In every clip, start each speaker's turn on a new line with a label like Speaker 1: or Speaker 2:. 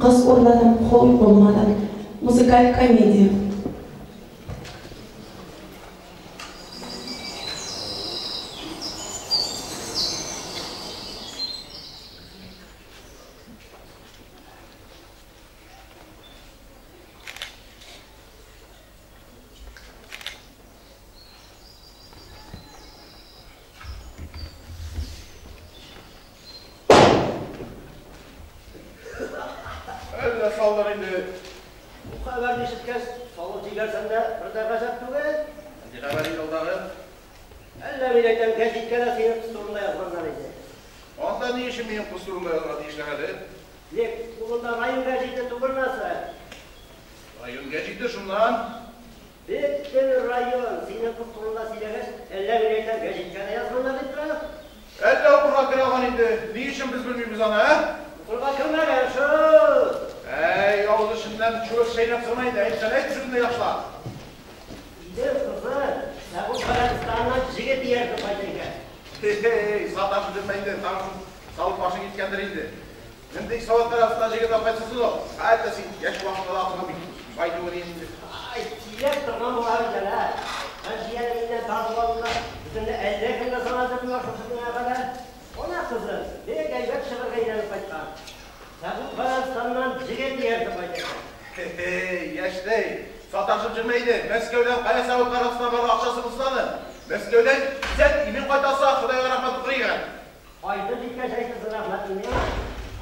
Speaker 1: Кыз урладым, кол булмадым. Музыкаль комедия.
Speaker 2: Әллә салдыр инде.
Speaker 3: Бу хәбәрне ишеткәч, салып җибәрсәм дә бер дә гаҗәп түгел.
Speaker 2: Нинди хәбәр инде ул тагы?
Speaker 3: Әллә мин әйтәм, гәзиткә дә синең кыз турында язганнар иде.
Speaker 2: Анда ни өчен минем кыз турында язарга тиешләр әле?
Speaker 3: Ник, кулында район гәзите түгелмәсе?
Speaker 2: Район гәзите шуннан.
Speaker 3: Бөтен район синең кыз турында сөйләгәч, әллә мин әйтәм, гәзиткә дә язганнар дип тора.
Speaker 2: Әллә укырга керә алган инде. Ни өчен без белмибез аны, ә?
Speaker 3: Укырга кермәгән шул.
Speaker 2: Әй, авыз эченнән чүрек чәйнәп торма инде. Әйтсәнә, әйт сүзеңне яхшылап.
Speaker 3: Идел кызы Сәгуд Гарәбстаныннан җегет ияртеп кайта икән.
Speaker 2: Хе-хе, саташып йөрмә инде, тагын шул салып башың киткәндер инде. Нинди Сәгуд Гарәбстаннан җегет алып кайтсын соң ул? Хәтта син яшь вакытта да акылың бик бай түгел инде.
Speaker 3: Ай, сөйләп торган була бит әле. Ганҗияне миннән тартып алдылар. Үземне әллә кемгә санадым миңа шушы көнгә кадәр. Ана кызы бик әйбәт чыгырга өйрәнеп кайткан. Сәгуд Гарәбстаннан җегет ияртеп кайта икән.
Speaker 2: Хе-хе, яшьтәй, саташып йөрмә инде. Мәскәүдән кая Сәгуд Гарәбстанына барырга акчасы булсын аның? Мәскәүдән исән-имин кайта алса, Ходайга рәхмәт укыр икән.
Speaker 3: Кайтып җиткәч әйтерсең рәхмәтне миңа.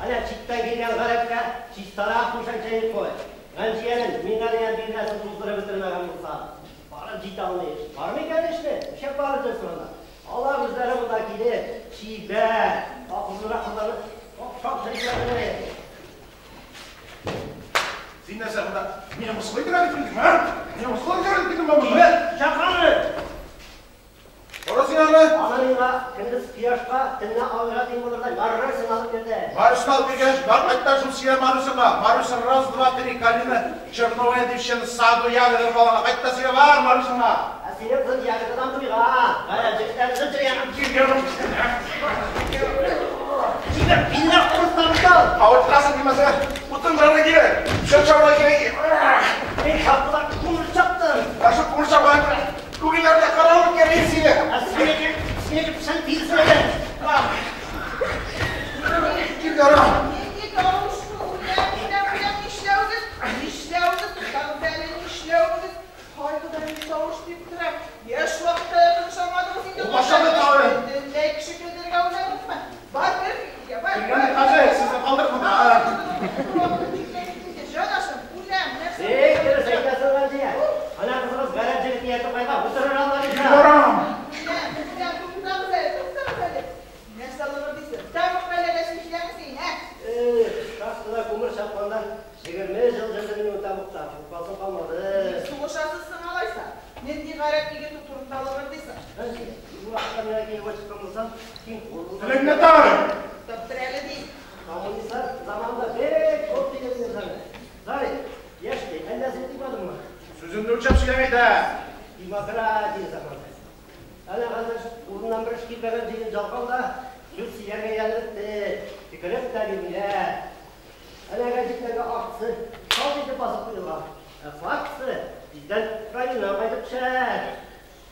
Speaker 3: Әнә читтән килгән гарәпкә чистарак түшәк җәеп куй. Ганҗиянең миңа дигән бирнәсен туздырып бетермәгән булса, барып җитә алмый эш. Бармы икән эшне? Нишләп барып җитсен анда? Алар үзләре монда килеп, чибәр, акыллырак кызларны капшап йөриләр.
Speaker 2: Син нәрсә монда? Мине мыскыл итәргә дип килдеңме, а? Мине мыскыл итәргә дип килдеңме монда?
Speaker 3: Чакыр аны!
Speaker 2: Кара син аны!
Speaker 3: Аны миңа көндез кояшка, төнлә айга тиң булырдай Марусяны алып бирде.
Speaker 2: Марусяны алып биргәч, бар кайт та шул сөйлә Марусяңа. Маруся раз, два, три, калина, черновая девчина, саду, ягода балаңа. Кайт та сөйлә, бар Марусяңа.
Speaker 3: Ә синең кыз ягодадан туйган. Гарәп җегетләре зып җөргән. Җибәр, миннән урысларны тал.
Speaker 2: Авырттырасың димәсә, утын җанына кирәк, чөп чабырга кирәк.
Speaker 3: Мин шаптыда күмер чаптым.
Speaker 2: Ә шул күмер чапкан күңелләрдә каралып кирәк сине.
Speaker 3: Ә синеке, синеке пешән тиресен әле.
Speaker 2: Киргәрам.
Speaker 4: Нинди тавыш бу? Үләм, үләм, үләм, нишләвегез? Нишләвегез? Туктагыз әле, нишләвегез? Һай, Ходай, ни тавыш дип тора. Яшь вакытта да тынычланмадыгыз инде.
Speaker 2: Ул башлады тагын.
Speaker 4: Бөтенләй кеше көлдерергә уйладыгызмы? Бар, кер өйгә, бар.
Speaker 2: Кергән хәзер, сезне калдырып монда.
Speaker 4: Җан ашым, үләм, нәрсә?
Speaker 3: Бик дөрес әйтәсең, Ганҗия. Ана кызыгыз гарәп җегетен ияртеп кайткан, утырыр алар инде.
Speaker 2: Киргәрам.
Speaker 4: Үләм, үләм, туктагыз әле, туктагыз әле. Нәрсә лыгырдыйсың? Тәмуг бәлагә нишләмисең син, ә?
Speaker 3: Эх, шахтада күмер чапканда 20 ел йөрдем мин ул тәмугта, шулпасы калмады.
Speaker 4: Ник сугышасыз соң алайса? Нинди гарәп егете турында лыгырдыйсың?
Speaker 3: Ганҗия, бу вакытта миңа кияүгә чыккан булсаң, син хур булырсың.
Speaker 2: Телеңне тар.
Speaker 4: Туктап тор әле, дим.
Speaker 3: Коммунистлар заманында бик күп тидем мин сине. Зариф, яшь ди, әллә син тоймадыңмы?
Speaker 2: Сүзеңне үлчәп сөйләм әйдә.
Speaker 3: Демократия заманы. Әнә хәзер урыннан бер эш килмәгән җирен жалкау да сүз сөйләргә өйрәнеп бетте. Төкереп тә бирмиләр. Әнә гәзитләргә актысы шалт итеп басып куелган. Ә фактысы тиздән районнан кайтып төшәр.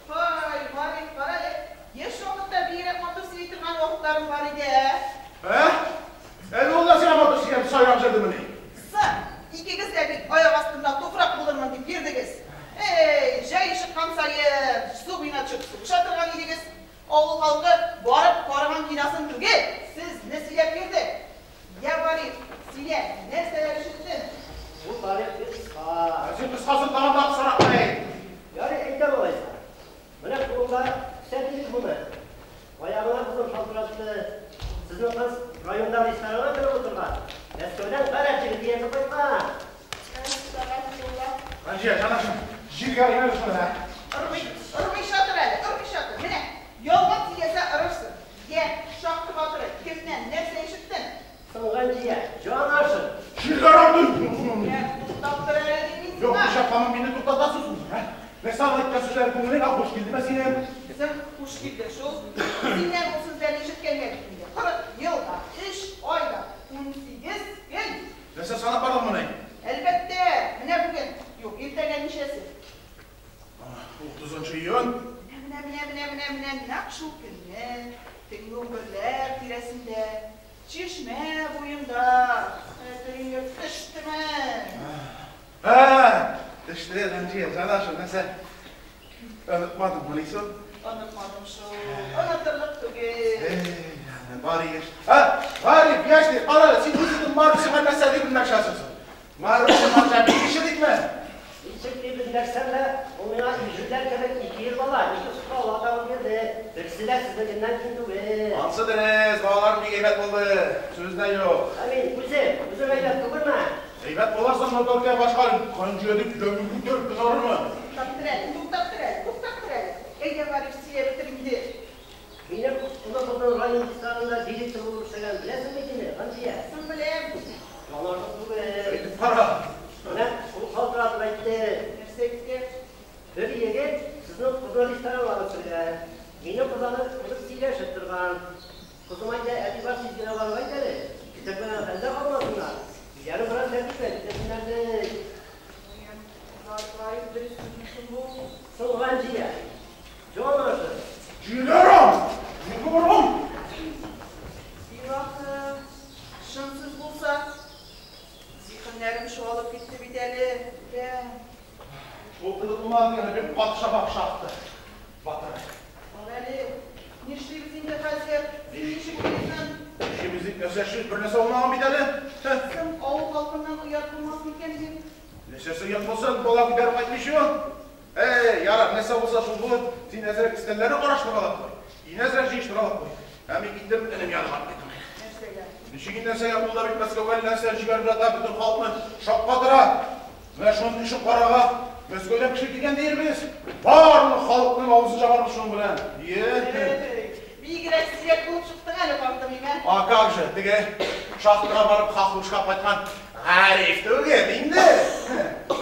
Speaker 4: Һай, Гариф, кара әле, яшь вакытта бигрәк матур сөйли торган вакытларың бар иде, ә?
Speaker 2: Ә? Әле ул да сиңа матур сөйләп сайрап җөрдемени?
Speaker 4: Сы, икегез дә бит аяк астында туфрак булырмын дип йөрдегез. Әй, җае чыккан саен су буена төшеп сугыша торган идегез. Авыл халкы барып караган киносын түгел, сезне сөйләп йөрде. Я, Гариф, сөйлә, нәрсәләр ишеттең?
Speaker 3: Бу тарих бик кыска.
Speaker 2: Ә син кыскасын тагын да кысарак әйт.
Speaker 3: Ярый, әйтәм алайса. Менә кулымда күрсәтегез моны. Баягына кызым шалтыратты. Сезнең кыз районда ресторанга кереп утырган. Мәскәүдән гарәп җегете ияртеп кайткан.
Speaker 4: Әстәгъфирулла.
Speaker 2: Ганҗия, җанашым, җиргә ыргыйбыз моны, ә?
Speaker 4: Ыргый, ыргыйча тор әле, ыргыйча тор. Менә, ялган сөйләсә ырырсың. Йә, шактый батыры, кемнән, нәрсә ишеттең?
Speaker 3: Соң, Ганҗия, җанашым.
Speaker 2: Җиргә ыргыйбыз.
Speaker 4: Йә, туктап тор әле дим мин
Speaker 2: Юк,
Speaker 4: сиңа.
Speaker 2: нишләп һаман мине туктатасың соң син, ә? Нәрсә аңа әйткән сүзләре күңелеңә хуш килдеме синең?
Speaker 4: Соң, хуш килде шул. Синнән ул сүзләрне ишеткәнгә бит инде 40 ел да, 3 ай да, 18 көн.
Speaker 2: Нәрсә санап бардың моны?
Speaker 4: Әлбәттә, менә бүген. Юк, иртәгә ничәсе?
Speaker 2: 30 июнь.
Speaker 4: Менә, нәкъ шул көнне, төнге 11-ләр тирәсендә, чишмә буенда, хәтереңгә төштеме?
Speaker 2: Һә, төште, Ганҗия, җанашым, нәрсә? Онытмадың мыни соң?
Speaker 4: Онытмадым шул, онытырлык түгел.
Speaker 2: Эй, бар яшь. Һә, Гариф, яшь ди, кара, син үзеңнең Марусяңа нәрсә дип эндәшәсең соң? Маруся марҗа бик кеше дикме?
Speaker 3: Ничек дип эндәшсәм дә, ул миңа ижүләр кебек ике ир бала, ике сукыр бала табып бирде. Берсе дә сезнекеннән ким түгел.
Speaker 2: Ансы дөрес, балаларым бик әйбәт булды. Сүз дә юк.
Speaker 3: Ә мин үзем, үзем әйбәт түгелме?
Speaker 2: Әйбәт буларсың, но только башка Ганҗия дип җәмгә күтәреп кызарырмы?
Speaker 4: Туктап тор әле, туктап тор әле, туктап тор әле. Әйдә, Гариф, сөйләп бетер инде.
Speaker 3: Минем олы кызым район ресторанында директор булып эшләгән, беләсең бит инде, Ганҗия?
Speaker 4: Соң беләм.
Speaker 3: Җанашым түгел.
Speaker 2: Әйтеп кара.
Speaker 3: Менә ул шалтыратып әйтте.
Speaker 4: Нәрсә әйтте?
Speaker 3: Бер егет сезнең кызны ресторанга алып кергән. Минем кыз аны күреп сөйләшеп торган. Кызым әйтә, әти бар, тиз генә барып әйт әле. Җитәкләгән хәлдә калмасыннар. Өйләрен бераз тәртипләп китәсеннәр ди.
Speaker 4: Гариф, дөрес сүзме соң бу?
Speaker 3: Соң, Ганҗия, җанашым.
Speaker 2: Җиләрем! Нигә барам?
Speaker 4: Илаһым, чын сүз булса, зиһеннәрем чуалып китте бит әле. Үләм.
Speaker 2: Ул кызык булмады дигәне бик каты чабак шахты. Батыр.
Speaker 4: Бар әле, нишлибез инде хәзер? Син ничек уйлыйсың?
Speaker 2: Нишлибез дип нәрсә эшлибез? Бер нәрсә булмаган бит әле.
Speaker 4: Соң авыл халкыннан оят булмас микән дип.
Speaker 2: Нәрсәсе оят булсын, бала күтәреп кайтмыйчы. Эй, ярар, нәрсә булса шул булыр. Син әзрәк өстәлләрне караштыргалап куй. Өйне әзрәк җыештыргалап куй. Ә мин киттем, энем янына киттем.
Speaker 4: Нәрсәгә?
Speaker 2: Ничек инде нәрсәгә? Ул да бит Мәскәүгә нәрсә җибәреп ята, бөтен халыкны шаккатыра. Менә шуның эшен карага Мәскәүдән кеше килгән диербез. Барлык халыкның авызын чыгарбыз шуның белән. Е.
Speaker 4: Бигрәк сирәк булып чыктың әле, картым, име?
Speaker 2: А как же, теге шахтага барып хахлушка кайткан Гариф түгел инде.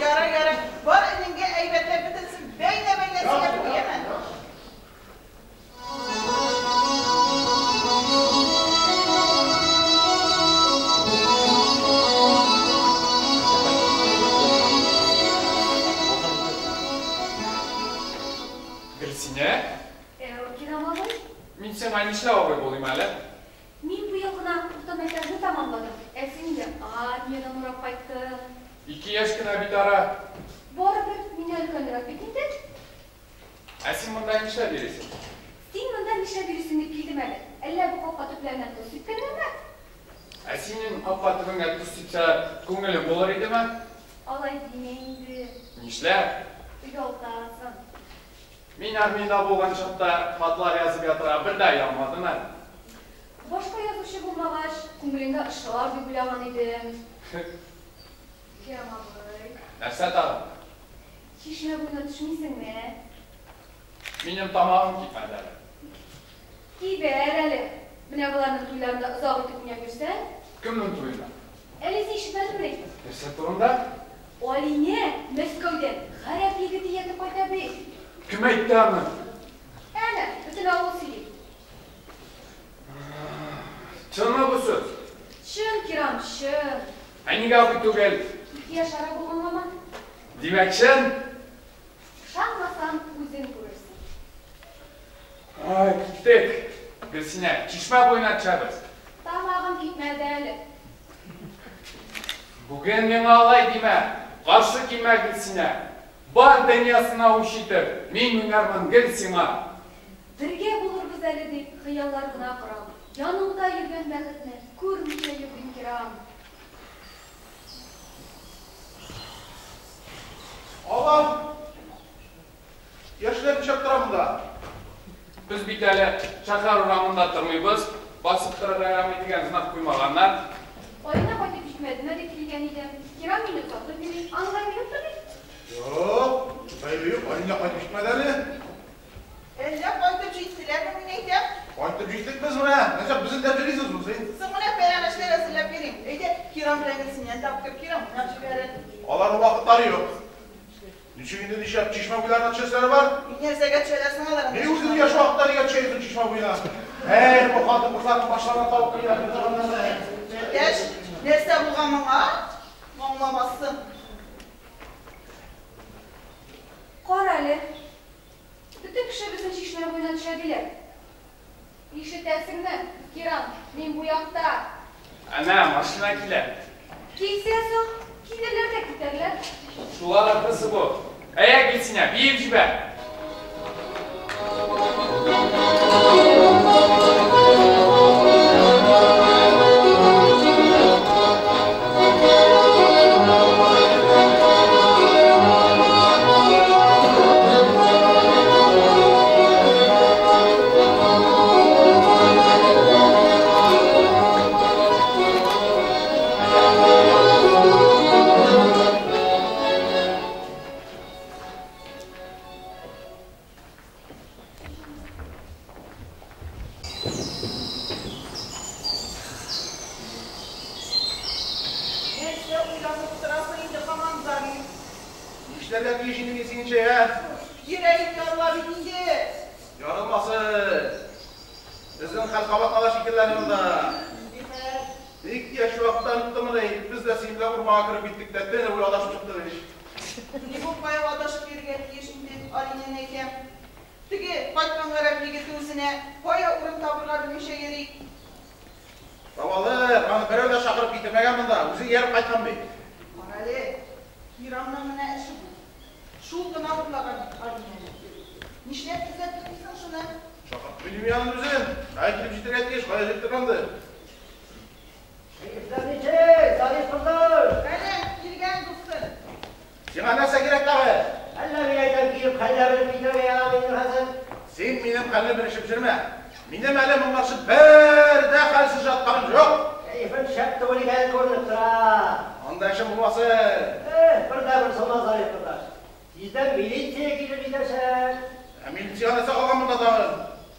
Speaker 4: Ярар, ярар. Бар энеңгә әйбәтләп бөтенсен бәйнә-бәйнә сөйләп куй, яме?
Speaker 5: Гөлсинә?
Speaker 6: Кирам абый?
Speaker 5: Мин сиңа нишләп абый булыйм әле?
Speaker 6: Мин быел гына урта мәктәпне тәмамладым. Ә син инде армиядән урап кайттың.
Speaker 5: 2 яшь кенә бит ара.
Speaker 6: Барыбер миннән өлкәнрәк бит инде.
Speaker 5: Ә син монда нишләп йөрисең?
Speaker 6: Син монда нишләп йөрисең дип килдем әле. Әллә бу капка төпләренә тоз сипкәннәрме?
Speaker 5: Ә синең капка төбеңә тоз сипсә, күңелең булыр идеме?
Speaker 6: Алай димә инде.
Speaker 5: Нишләп?
Speaker 6: Оялтасың.
Speaker 5: Мин армиядә булган чакта хатлар язып ятырга бер дә оялмадым әле.
Speaker 6: Башка язучы булмагач, күңелеңә ошар дип уйлаган идем. Кирам абый.
Speaker 5: Нәрсә тагын?
Speaker 6: Чишмә буена төшмисеңме?
Speaker 5: Минем тамагым кипмәде әле.
Speaker 6: Кибәр әле. Менә боларның туйларында озак итеп уйнап йөрсәң.
Speaker 5: Кемнең туенда?
Speaker 6: Әле син ишетмәдеңме?
Speaker 5: Нәрсә турында?
Speaker 6: Алинә Мәскәүдән гарәп егете ияртеп кайта бит.
Speaker 5: Кем әйтте аны?
Speaker 6: Әнә, бөтен авыл сөйли.
Speaker 5: Чынмы бу сүз?
Speaker 6: Чын, Кирам, чын.
Speaker 5: Ә нигә абый түгел?
Speaker 6: 2 яшь ара булгангамы?
Speaker 5: Димәк, чын?
Speaker 6: Ышанмасаң, үзең күрерсең.
Speaker 5: Ай, киттек. Гөлсинә, чишмә буена төшәбез.
Speaker 6: Тамагым кипмәде әле.
Speaker 5: Бүген миңа алай димә. Каршы килмә, Гөлсинә. Бар дөньясына үч итеп, мин уйнармын гел сиңа.
Speaker 6: Бергә булырбыз әле дип хыяллар гына корам. Яныңда йөргән бәхетне күрмичә йөрдем, Кирам.
Speaker 2: Алам. Яшьләр нишләп тора монда?
Speaker 5: Без бит әле шәһәр урамында тормыйбыз. Басып торырга ярамый дигән знак куймаганнар.
Speaker 6: Алинә кайтып җитмәдеме дип килгән идем. Кирам мине озатып йөри. Аның гаебе юктыр бит?
Speaker 2: Юк, гаебе юк. Алинә кайтып җитмәде әле.
Speaker 4: Әллә кайтып җиттеләрме, мин әйтәм?
Speaker 2: Кайтып җиттек без менә. Нәрсә, без эзләп йөрисез бу син?
Speaker 4: Соң менә пәрәмәчләр әзерләп йөрим. Әйдә, Кирам белән Гөлсинәне табып кер, Кирам, уйнап җибәрер.
Speaker 2: Аларның вакытлары юк. Ничек инде нишләп чишмә буйларына төшәселәре бар?
Speaker 4: Нәрсәгә төшәләр соң алар?
Speaker 2: Ни үзенең яшь вакытта нигә төшәсең чишмә буена? Эй, бу хатын-кызларның башларына тавык килә торган нәрсә.
Speaker 4: Яшь, нәрсә булган моңа? аңламассың.
Speaker 6: Кара әле. Бөтен кеше безнең чишмә буена төшә диләр. Ишетәсеңме, Кирам, мин бу якта.
Speaker 5: Әнә, машина килә.
Speaker 6: Килсә соң, килерләр дә китәрләр.
Speaker 5: Шулар ахрысы бу. Әйә, Гөлсинә, биеп җибәр.
Speaker 4: Нәрсә уйланып утырасың инде һаман, Зариф?
Speaker 2: Нишләргә тиеш инде мин синеңчә, ә?
Speaker 4: Йөрәгем ярыла бит инде.
Speaker 2: Ярылмасын. Безнең хәл кабатлана шикелле әле монда.
Speaker 4: Нинди хәл?
Speaker 2: Бик яшь вакытта оныттымыни, без дә синең белән урманга кереп киттек тә, төне буе адашып чыктык ич.
Speaker 4: Ни бу кая адашып йөрергә тиеш инде, Алинәне әйтәм. Теге кайткан гарәп егете үзенә кая урын табырга белмичә йөри.
Speaker 2: Табалыр, аны берәү дә чакырып китермәгән монда, үзе ияреп кайткан бит.
Speaker 4: Карале, Кирамның менә эше бу. Шул гына урлаган бит Алинәне. Нишләп эзләп йөрисең шуны?
Speaker 2: Чакыртып белмим аның үзен. Кая килеп җитәргә тиеш, кая җитеп торганды.
Speaker 3: Кәефләр ничек, Зариф кордаш?
Speaker 4: Әнә, килгән дустым.
Speaker 2: Сиңа нәрсә кирәк тагы?
Speaker 3: Әллә мин әйтәм, килеп хәлләр белеп китәргә ярамый инде хәзер.
Speaker 2: Син минем хәлне белешеп йөрмә. Минем әле моңарчы бер дә хәлсез жатканым юк.
Speaker 3: Кәефең шәп түгел икәне күренеп тора.
Speaker 2: Анда эшем булмасын.
Speaker 3: Эх, бер дә бер соңа, Зариф кордаш. Тиздән милиция килеп җитәчәк.
Speaker 2: Ә милиция нәрсә калган монда тагын?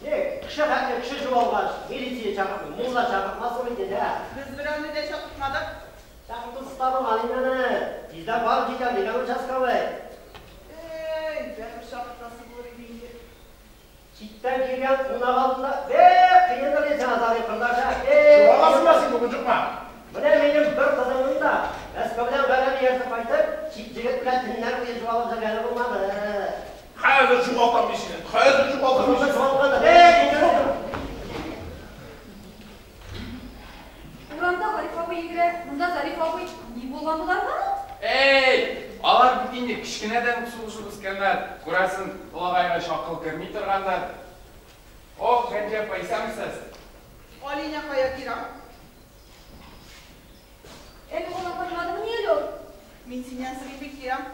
Speaker 3: Ник, кеше хәтле кеше югалгач, милиция чакыртмый, мулла чакыртмасын инде дә.
Speaker 4: Без берәүне дә чакыртмадык.
Speaker 3: Чакыртып табылган инде аны. Тиздән барып җитәм дигән участковый.
Speaker 4: Эй, бәрбер чакыртасы булыр иде инде.
Speaker 3: Читтән килгән кунак алдында бик кыендыр инде сиңа, Зариф кордаш, ә? Бик
Speaker 2: Югаласыңмы син бүген, юкмы?
Speaker 3: Менә минем бер кызымның да Мәскәүдән гарәп ияртеп кайтып, чит егет белән төннәр буе югалып йөргәне булмады.
Speaker 2: Хәзер югалтам мин сине. Хәзер югалтам мин
Speaker 3: Кызымны
Speaker 2: сине.
Speaker 3: югалтканда бик инде.
Speaker 6: Урамда Гариф абый йөгерә, монда Зариф абый. Ни булган боларга?
Speaker 5: Эй, алар бит инде кечкенәдән үк сугышып үскәннәр. Күрәсең, олыгайгач акыл керми торгандыр. О, Гәнҗә апа, исәнмесез?
Speaker 4: Алинә кая, Кирам?
Speaker 6: Әле гына кайтмадымыни әле ул?
Speaker 4: Мин синнән сорыйм бит, Кирам.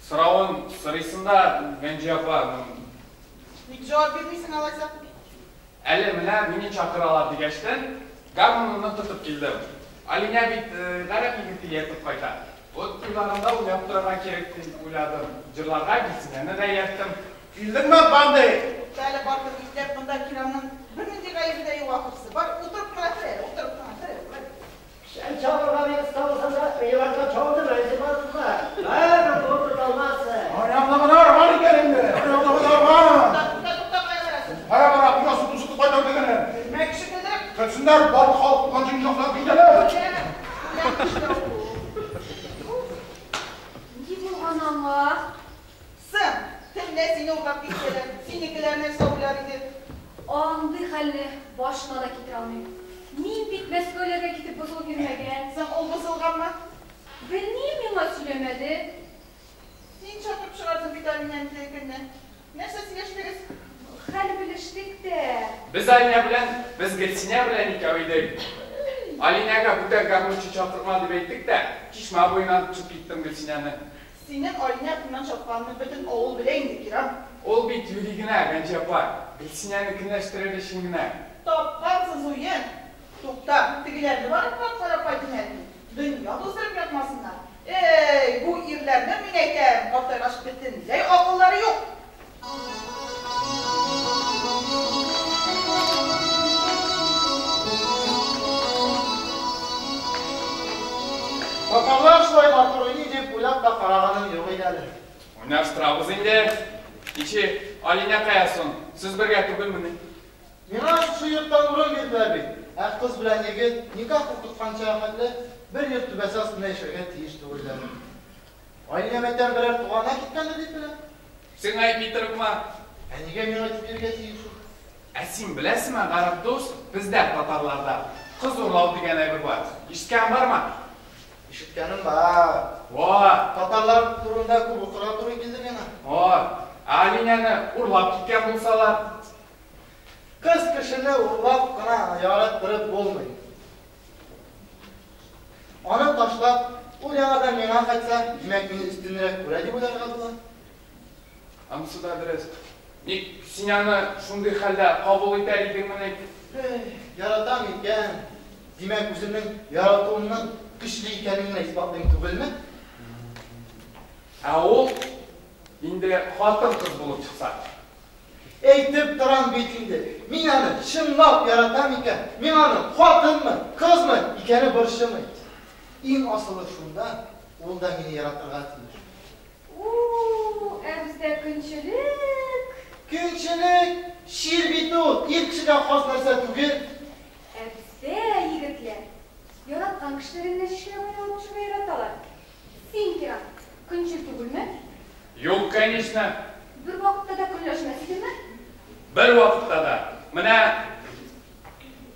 Speaker 5: Соравын сорыйсың да, Гәнҗә апа,
Speaker 4: Ник җавап бирмисең алайса?
Speaker 5: әле менә мине чакыралар дигәчтен, гармунымны тотып килдем. Алинә бит гарәп егете ияртеп кайта. Вот туйларында уйнап торырга кирәк дип уйладым. Җырларга Гөлсинәне дә иярттем.
Speaker 2: Килдеңме, бандит?
Speaker 4: Тукта әле, бардыр ипләп, монда Кирамның бернинди гаебе дә юк ахрысы. Бар, утырып кына тор әле, утырып кына тор әле. Бар.
Speaker 3: Печән чабырга бик оста булсаң да, минем арттан чабындым, әле барсызмы? Бәрбер куып тота алмассың.
Speaker 2: Аягыңны арган икән инде. Аягыңны арган.
Speaker 4: Тукта, тукта, тукта, кая барасың?
Speaker 2: Кая бара, куясы тузыкты кайда дигәне.
Speaker 4: Белмә кеше көлдереп.
Speaker 2: Көтсеннәр, барлык халык туган җиң яклап китәләр.
Speaker 4: Үләм, үләм кеше ул.
Speaker 6: Ни булган аңа?
Speaker 4: Соң, төнлә сине урлап китсәләр, синекеләр нәрсә уйлар иде?
Speaker 6: Андый хәлне башыма да китерә алмыйм. Мин бит Мәскәүләргә китеп бозылып йөрмәгән.
Speaker 4: Соң, ул бозылганмы?
Speaker 6: Белмим, миңа сөйләмәде.
Speaker 4: Син чакырып чыгардың бит Алинәне теге көнне. Нәрсә сөйләштегез?
Speaker 6: Хәл белештек тә.
Speaker 5: Без Алинә белән, без Гөлсинә белән икәү идек. Алинәгә бүтән гармунчы чакырма дип әйттек тә, чишмә буена төшеп киттем Гөлсинәне.
Speaker 4: Синең Алинә артыннан чапканны бөтен авыл белә инде, Кирам.
Speaker 5: Ул бит юри генә, Гәнҗә апа. Гөлсинәне көнләштерер өчен генә.
Speaker 4: Тапкансыз уен. Тукта, тегеләрне барып кына карап кайтыйм әле мин. Дөнья туздырып ятмасыннар. Эй, бу ирләрнең, мин әйтәм, картайгач бөтенләй акыллары юк.
Speaker 7: Татарлар шулай матур уйный дип уйлап та караганым юк иде әле.
Speaker 5: Уйнаштырабыз инде. Ничек, Алинә кая соң? Сез бергә түгелмени?
Speaker 7: Миңа шушы йорттан урын бирделәр бит. Ә кыз белән егет никах укытканча хәтле Бер йорт түбәсе астында яшәргә тиеш түгелләр. Алинә мәйтәм берәр туганына киткәндер дип беләм.
Speaker 5: Сиңа әйтми торыпмы?
Speaker 7: Ә нигә миңа әйтеп йөрергә тиеш ул?
Speaker 5: Ә син беләсеңме, Гарәп дус, бездә татарларда кыз урлау дигән әйбер бар. Ишеткән бармы?
Speaker 7: Ишеткәнем бар.
Speaker 5: Во!
Speaker 7: Татарлар турында күп укырга туры килде миңа.
Speaker 5: Во! Ә Алинәне урлап киткән булсалар?
Speaker 7: Кыз кешене урлап кына яраттырып булмый. Аны ташлап, ул яңадан миңа кайтса, димәк, мине өстенрәк күрә дип уйларга була.
Speaker 5: Анысы да дөрес. Ник син аны шундый хәлдә кабул итәр идеңмени?
Speaker 7: Эх, яратам икән, димәк, үземнең яратуымның көчле икәнен генә исбатлыйм түгелме?
Speaker 5: Ә ул инде хатын-кыз булып чыкса?
Speaker 7: Әйтеп торам бит инде, мин аны чынлап яратам икән, миңа аның хатынмы, кызмы икәне борчымый. Иң асылы шунда, ул да мине яратырга тиеш.
Speaker 6: У-у, ә бездә көнчелек!
Speaker 7: Көнчелек, чир бит ул, ир кешегә хас нәрсә түгел.
Speaker 6: Ә бездә егетләр яраткан кешеләрен дә чишмә буена алып төшәргә яраталар. Син, Кирам, көнчел түгелме?
Speaker 5: Юк, конечно.
Speaker 6: Бервакытта да көнләшмәс идеңме?
Speaker 5: Бервакытта да. Менә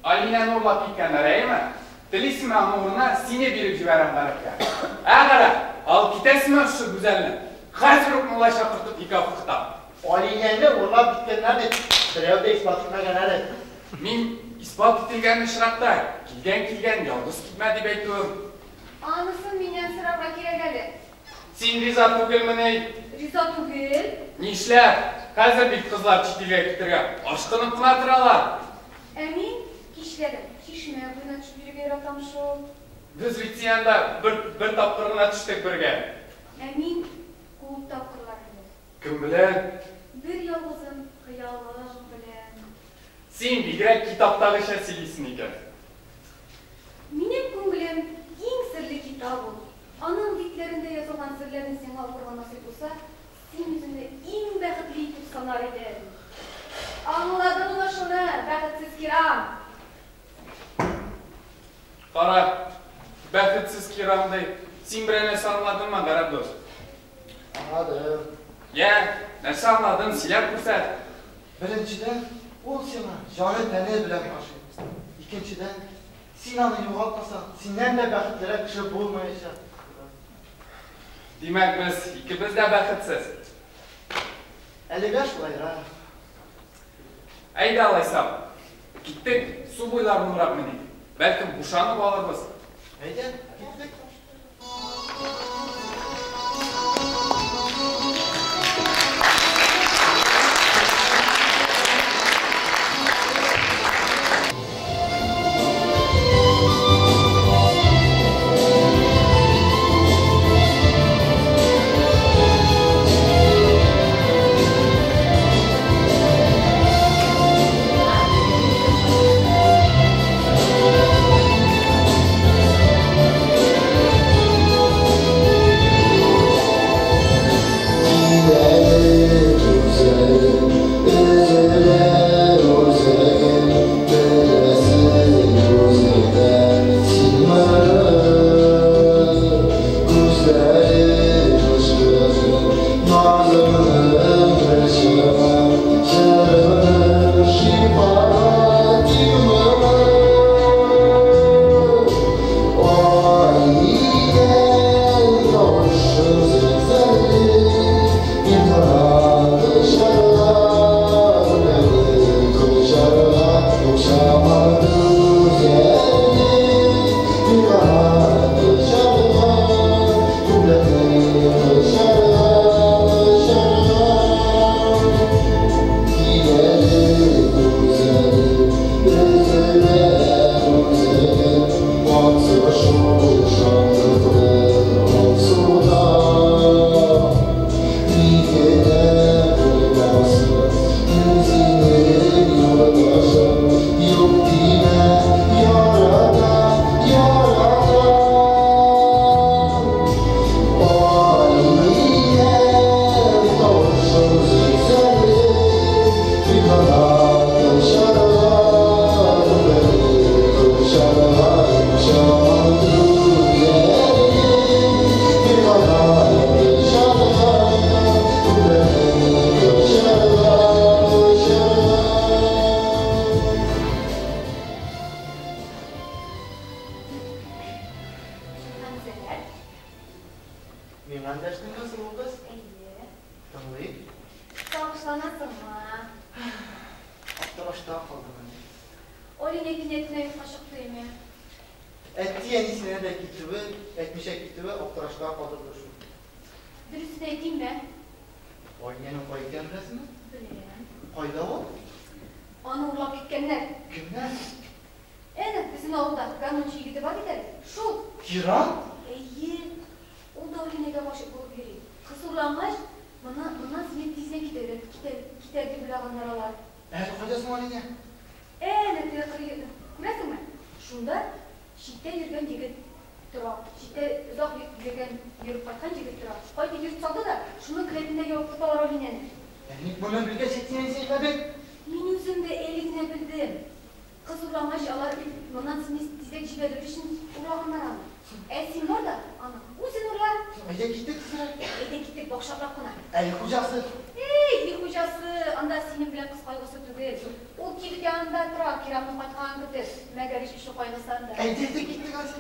Speaker 5: Алинәне урлап киткәннәр, әйеме? Телисеңме, аның урынына сине биреп җибәрәм Гарәпкә. Ә, Гарәп, алып китәсеңме шушы гүзәлне? Хәзер үк мулла чакыртып никах укытам.
Speaker 7: Алинәне урлап киткәннәр дип берәү дә исбат итмәгән әле.
Speaker 5: Мин исбат ителгән очракта, килгән килгән, ялгыз китмә дип әйтүем.
Speaker 6: Анысын миннән сорарга кирәк әле.
Speaker 5: Син риза түгелмени?
Speaker 6: Риза түгел.
Speaker 5: Нишләп? Хәзер бит кызлар чит илгә китәргә ашкынып кына торалар.
Speaker 6: Ә мин кичләрен чишмә буена төшеп йөрергә яратам шул.
Speaker 5: Без бит син анда бер, бер тапкыр гына төштек бергә.
Speaker 6: Ә мин күп тапкырлар инде.
Speaker 5: Кем белән?
Speaker 6: Бер ялгызым, хыялым белән.
Speaker 5: Син бигрәк китаптагыча сөйлисең икән.
Speaker 6: Минем күңелем иң серле китап ул. Аның битләрендә язылган серләрне сиңа укырга насыйп булса, син үзеңне иң бәхетле итеп санар идең. Аңладыңмы шуны, бәхетсез Кирам?
Speaker 5: Кара, бәхетсез Кирам ди. Син берәр нәрсә аңладыңмы, гарәп дус?
Speaker 7: Аңладым.
Speaker 5: Йә, нәрсә аңладың, сөйләп күрсәт.
Speaker 7: Беренчедән, ул сиңа җаны-тәне белән гашыйк. Икенчедән, син аны югалтмасаң, синнән дә бәхетлерәк кеше булмаячак.
Speaker 5: Димәк, без икебез дә бәхетсез.
Speaker 7: Әлегә шулайрак.
Speaker 5: Әйдә алайса, киттек, су буйларын урап меник. Бәлкем, бушанып алырбыз.
Speaker 7: Әйдә, киттек.
Speaker 6: Хәмзәт.
Speaker 7: Миңа эндәштеңме, сылу кыз?
Speaker 6: Әйе.
Speaker 7: Тыңлыйм.
Speaker 6: Сагышланасыңмы?
Speaker 7: Аптырашта калдым инде.
Speaker 6: Алинә кинәт кенә юкка чыкты име?
Speaker 7: Әти-әнисенә дә китүе, әйтмичә китүе аптырашта калдырды шул.
Speaker 6: Дөресен әйтимме?
Speaker 7: Алинәнең кай икәнен беләсеңме?
Speaker 6: Беләм.
Speaker 7: Кайда ул?
Speaker 6: Аны урлап киткәннәр.
Speaker 7: Кемнәр?
Speaker 6: Әнә, безнең авылда гармунчы егете бар бит әле. Шул.
Speaker 7: Кирам?
Speaker 6: Әйе. Ул да Алинәгә гашыйк булып йөри. Кыз урлангач, моны, моннан сине тиздән китәр, китәр, китәр дип уйлаганнар алар.
Speaker 7: Әле кайда соң Алинә?
Speaker 6: Әнә теге кырый, күрәсеңме? Шунда читтә йөргән егет тора. Читтә озак йөргән, йөреп кайткан егет тора. Кайтып йорт салды да, шуның келәтендә ябып тоталар Алинәне.
Speaker 7: Ә ник моны белгәч әти-әнисе әйтмәдең?
Speaker 6: Мин үзем дә әле генә белдем. Кыз урлангач, алар моннан сине тизрәк җибәрер өчен урлаганнар аны. Ә син бар да, аны үзең урла.
Speaker 7: Әйдә киттек тизрәк.
Speaker 6: Әйдә киттек, бакчаклап кына.
Speaker 7: Ә өй хуҗасы?
Speaker 6: Эй, өй хуҗасы, анда синең белән кыз кайгысы түгел. Ул кибет янында тора, Кирамның кайтканын көтеп. Мәгәр эше кайгысы анда.
Speaker 7: Әйдә, әйдә киттек, Асия.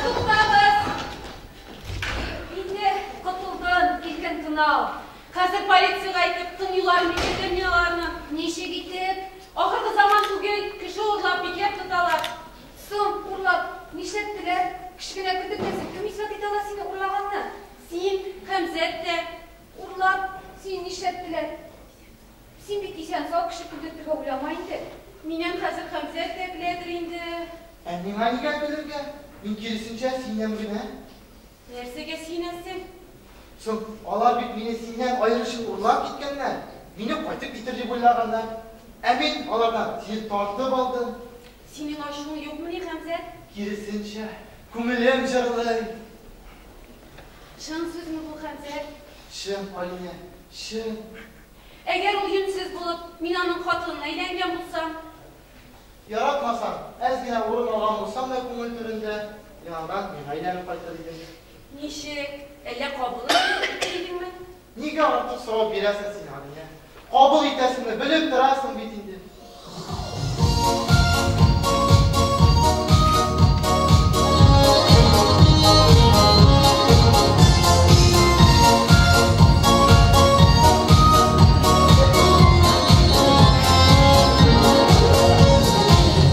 Speaker 6: Туктагыз! Инде котылдым, иркен тын ал.
Speaker 8: Хәзер полициягә әйтеп, тын юлларын бикләтәм мин аларны.
Speaker 6: Ничек итеп?
Speaker 8: Ахыргы заман түгел, кеше урлап бикләп тоталар.
Speaker 6: Соң, урлап, нишләттеләр? Кеше генә көтеп кем исбат итә ала сине урлаганны?
Speaker 8: Син, Хәмзәт тә.
Speaker 6: Урлап, сине нишләттеләр? Син бит исән-сау кеше көлдертергә уйлама инде.
Speaker 8: Миннән хәзер Хәмзәт тә көләдер инде.
Speaker 7: Ә миңа нигә көлергә? Мин киресенчә синнән генә.
Speaker 8: Нәрсәгә сөенәсең?
Speaker 7: Соң, алар бит мине синнән аерыр өчен урлап киткәннәр. Мине кайтып китер дип уйлаганнар. Ә мин алардан сине тартып алдым.
Speaker 8: Синең ачуың юкмыни, Хәмзәт?
Speaker 7: Киресенчә, күңелем җырлый.
Speaker 8: Чын сүзме бу, Хәмзәт?
Speaker 7: Чын, Алинә, чын.
Speaker 8: Әгәр ул юньсез булып, мин аның хатынына әйләнгән булсам?
Speaker 7: Яратмасам, әз генә урын алган булсам да күңел түрендә, яңадан миңа әйләнеп кайтыр идең.
Speaker 8: Ничек? Әллә кабул итер идеңме?
Speaker 7: Нигә артык сорау бирәсең син, Алинә? Кабул итәсеңме, белеп торасың бит инде.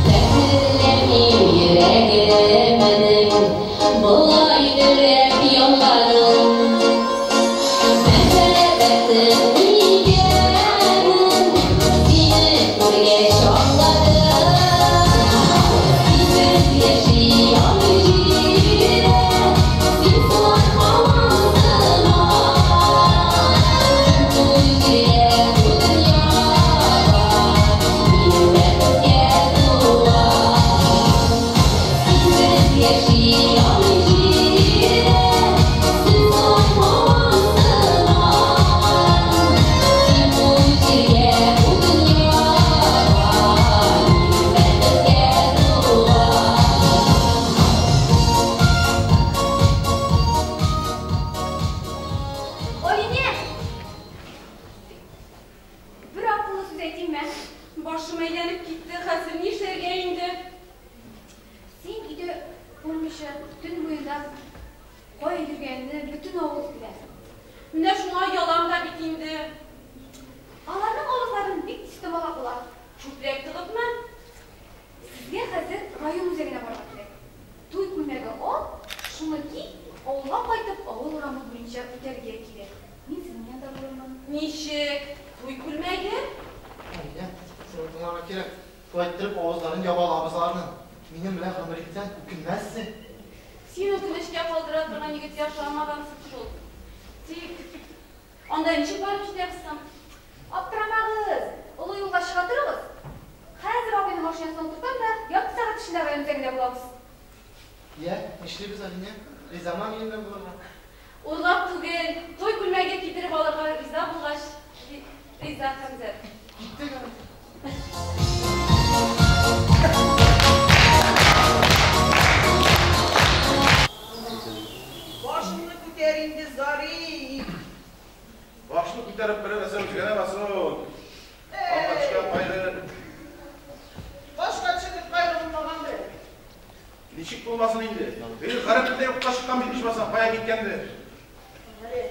Speaker 9: Сәхерләним йөрәгемнең болай дөрләп янганын, Мәхәббәтем икәнен сине күргәч аңладым. Синсез яши алмый җирдә, син сулар һавам сыман. Син бу җиргә, бу дөньяга, минем бәхеткә туган. Синсез яши алмый җирдә, син сулар һавам сыман. Син бу җиргә, бу дөньяга, минем бәхеткә туган.
Speaker 6: Алинә! Бер акыллы сүз әйтимме?
Speaker 8: Башым әйләнеп китте, хәзер нишләргә инде?
Speaker 6: Син өйдә булмыйча төн буенда кая йөргәнеңне бөтен авыл белә.
Speaker 8: Менә шуңа оялам да бит инде.
Speaker 6: Аларның авызларын бик тиз томалап була.
Speaker 8: Чүпрәк тыгыпмы?
Speaker 6: Сезгә хәзер район үзәгенә барырга кирәк. Туй күлмәге ал, шуны ки, авылга кайтып, авыл урамы буенча үтәргә кирәк. Мин сезнең янда булырмын.
Speaker 8: Ничек? Туй күлмәге?
Speaker 7: Алинә, сине тыңларга кирәк. Шулай иттереп авызларын яба алабыз аларның. Минем белән гомер итсәң, үкенмәссең.
Speaker 8: Син үкенечкә калдыра торган егеткә охшамагансың шул. Тик анда ничек барып җитәбез соң?
Speaker 6: Аптырамагыз, олы юлга чыга торыгыз. Хәзер абыйның машинасына утыртам да, ярты сәгать эчендә район үзәгендә булабыз.
Speaker 7: Йә, нишлибез, Алинә? Ризамы минем белән булырга?
Speaker 8: Урлап түгел, туй күлмәге китереп алырга риза булгач, риза, Хәмзәт.
Speaker 7: Киттек әле.
Speaker 4: Башыңны күтәр инде, Зариф.
Speaker 2: Башны күтәреп берәр нәрсә үзгәрә басу. Аңа төшкән кайгы.
Speaker 4: Башка төшереп кайгы булмагандыр.
Speaker 2: Ничек булмасын инде? Бер гарәп тә юкка чыккан бит ичмасам, кая киткәндер?
Speaker 4: Әле,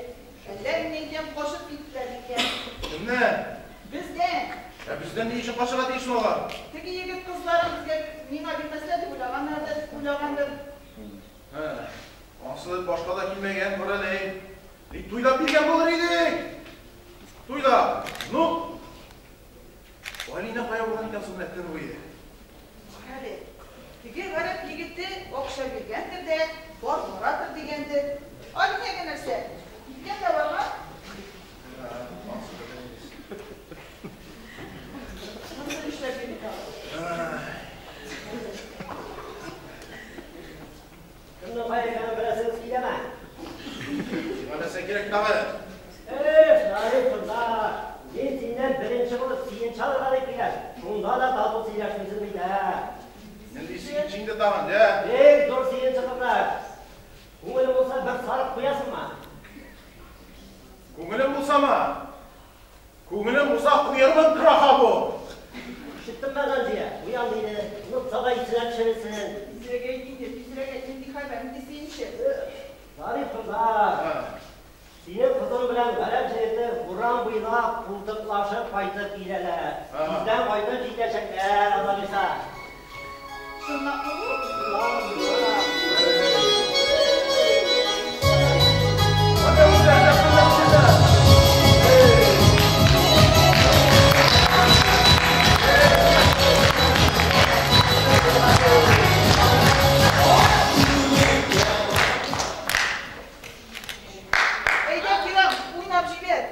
Speaker 4: әллә нидән качып киттеләр икән.
Speaker 2: Кемнән?
Speaker 4: Бездән.
Speaker 2: Ә бездән ни өчен качарга тиеш алар?
Speaker 4: Теге егет кызларын безгә миңа бирмәсләр дип уйлаганнардыр, уйлагандыр.
Speaker 2: Һә, асылы башка да килмәгән, күр әле. Ни туйлап биргән булыр идек. Туйлап. Ну, Алина кая булган икән соң төн буе?
Speaker 4: Әле, теге гарәп егете акча биргәндер дә, бар барадыр дигәндер. Алинәгә нәрсә? Киткән дә барган. Монысы нишләп йөри тагы?
Speaker 3: Кемнең кая икәнен беләсегез киләме?
Speaker 2: Сиңа нәрсә кирәк тагы?
Speaker 3: Эх, Зариф кордаш, мин синнән беренче булып сөенче алырга дип киләм. Шунда да тату сөйләшмисең бит, ә?
Speaker 2: Нинди сөенче инде тагын, дә?
Speaker 3: Бик зур сөенче, кордаш. Күңелең булса, бер сарып куясыңмы?
Speaker 2: Күңелем булсамы? Күңелем булса, куермын краха бу.
Speaker 3: Ишеттеңме, Ганҗия? Куям диде. Онытса да исенә төшерерсең.
Speaker 4: Тизрәк әйт инде, тизрәк әйт, нинди хәбәр, нинди сөенче?
Speaker 3: Зариф кордаш, синең кызың белән гарәп җегете урам буйлап култыклашып кайтып киләләр. Тиздән кайтып җитәчәкләр, аллабирса.
Speaker 4: Чынлапмы бу?
Speaker 3: Чынлап, чынлап.
Speaker 4: Әйдә, Кирам, уйнап җибәр.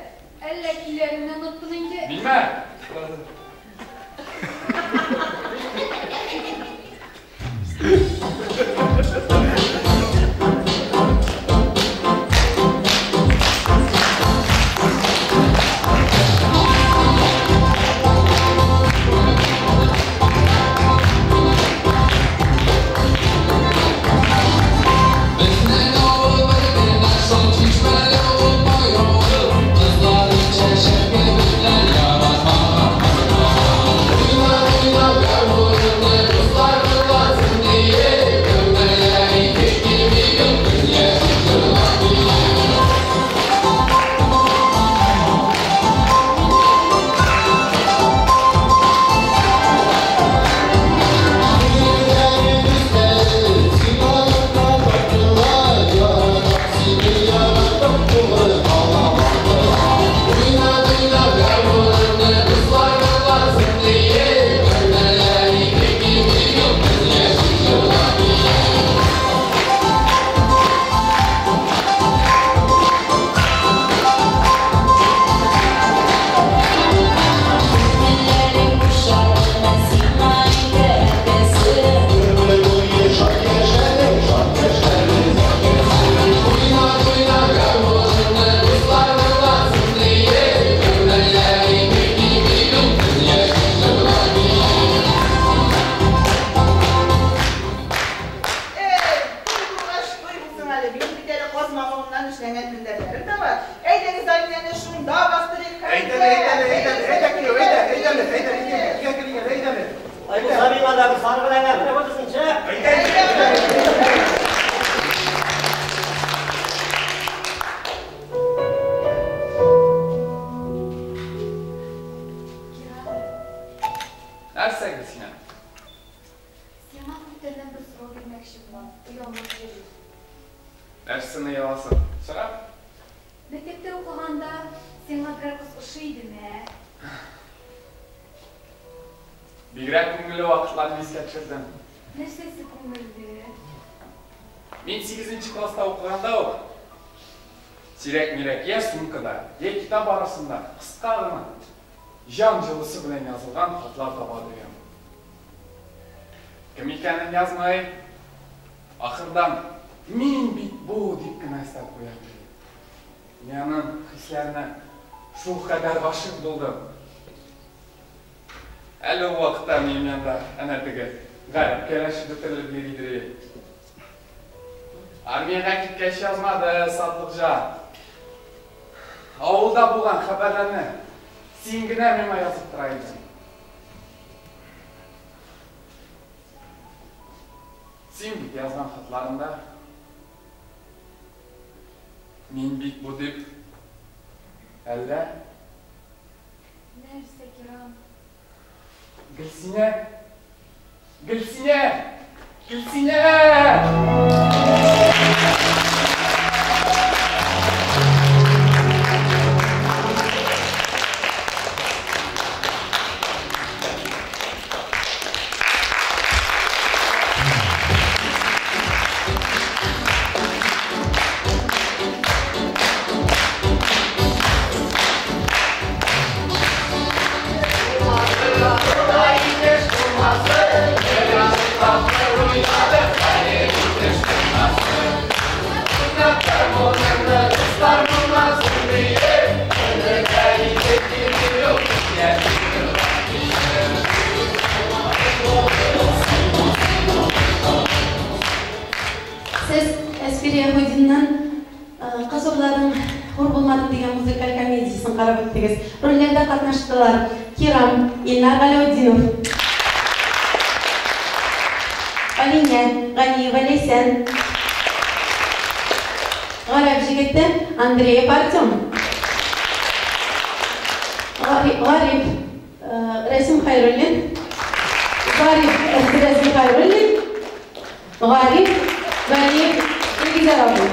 Speaker 6: Әллә көйләреңне оныттың инде?
Speaker 5: Димә!
Speaker 9: Безнең авыл бер генә шул чишмәле ул бай авыл. Кызлар чәчәк кебекләр яратмаган кызлар. Уйна, уйна, гармуныңны, дуслар тыңласын диеп. Тәүбәләр итеп килми без яши җырлап биеп. Уйна, уйна, гармуныңны, дуслар тыңласын диеп. Тәүбәләр итеп килми без яши җырлап биеп.
Speaker 10: Күңелләрең кушарына сиңа инде әткәсе.
Speaker 9: Уйна, уйна, гармуныңны, дуслар тыңласын диеп. Тәүбәләр итеп килми без яши җырлап биеп.
Speaker 4: Эй, туй булгач, туй булсын әле. Минем бит әле каз мамыгыннан эшләнгән мендәрләрем дә бар. Әйдәгез, Алинәне шунда бастырыйк.
Speaker 2: Әйдә әле, әйдә әле, әйдә әле, әйдә кияү, әйдә, әйдә әле, әйдә, әйдә, әйдә, әйдә, әйдә әле.
Speaker 3: Ай, булса миңа да бер сарык эләгә, менә булдысынчы.
Speaker 2: Әйдә, әйдә, әйдә.
Speaker 6: Кирам,
Speaker 5: Нәрсә инде сиңа?
Speaker 6: сиңа күптәннән бер сорау бирмәкче булам. Оялмый йөрим.
Speaker 5: Нәрсәне ояласың? Сора.
Speaker 6: Мәктәптә укыганда сиңа берәр кыз ошый идеме, ә?
Speaker 5: Бигрәк күңелле вакытларны искә төшердем.
Speaker 6: Нәрсәсе күңелле?
Speaker 5: Мин 8 класста укыганда ук сирәк-мирәк я сумкада, я китап арасында кыска гына җан җылысы белән язылган хатлар таба идем. Кем икәнен язмый, ахырдан мин бит бу дип кенә өстәп куя иде. Мин аның хисләренә шул кадәр гашыйк булдым. Әле ул вакытта минем янда әнә теге гарәп кәләше бөтерелеп йөри иде. Армиягә киткәч язмады, сатлыкҗан. Авылда булган хәбәрләрне син генә миңа язып тора идең. Син бит язган хатларыңда мин бит бу дип әллә
Speaker 6: Нәрсә, Кирам?
Speaker 5: Гөлсинә! Гөлсинә! Гөлсинә!
Speaker 1: Сез Әсфир Яһүдиннан Кыз урладың, хур булмадың дигән музыкаль комедиясен карап үттегез. Рольләрдә катнаштылар Кирам, Илнар Галәүтдинов, Алинә, Ганиева Ләйсән, Гарәп җегете Андреев Артем, Гариф, Рәсим Хәйруллин, Зариф, Рәсим Хәйруллин, Гариф, Галиев, Илгизәр абый.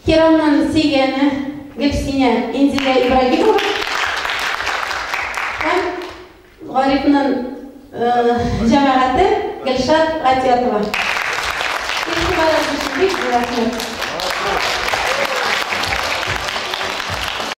Speaker 1: Кирамның сөйгәне Гөлсинә Инзилә Ибрагимова һәм Гарифның җәмәгате Гөлшат Гатиятова. Игътибарыгыз өчен бик зур рәхмәт.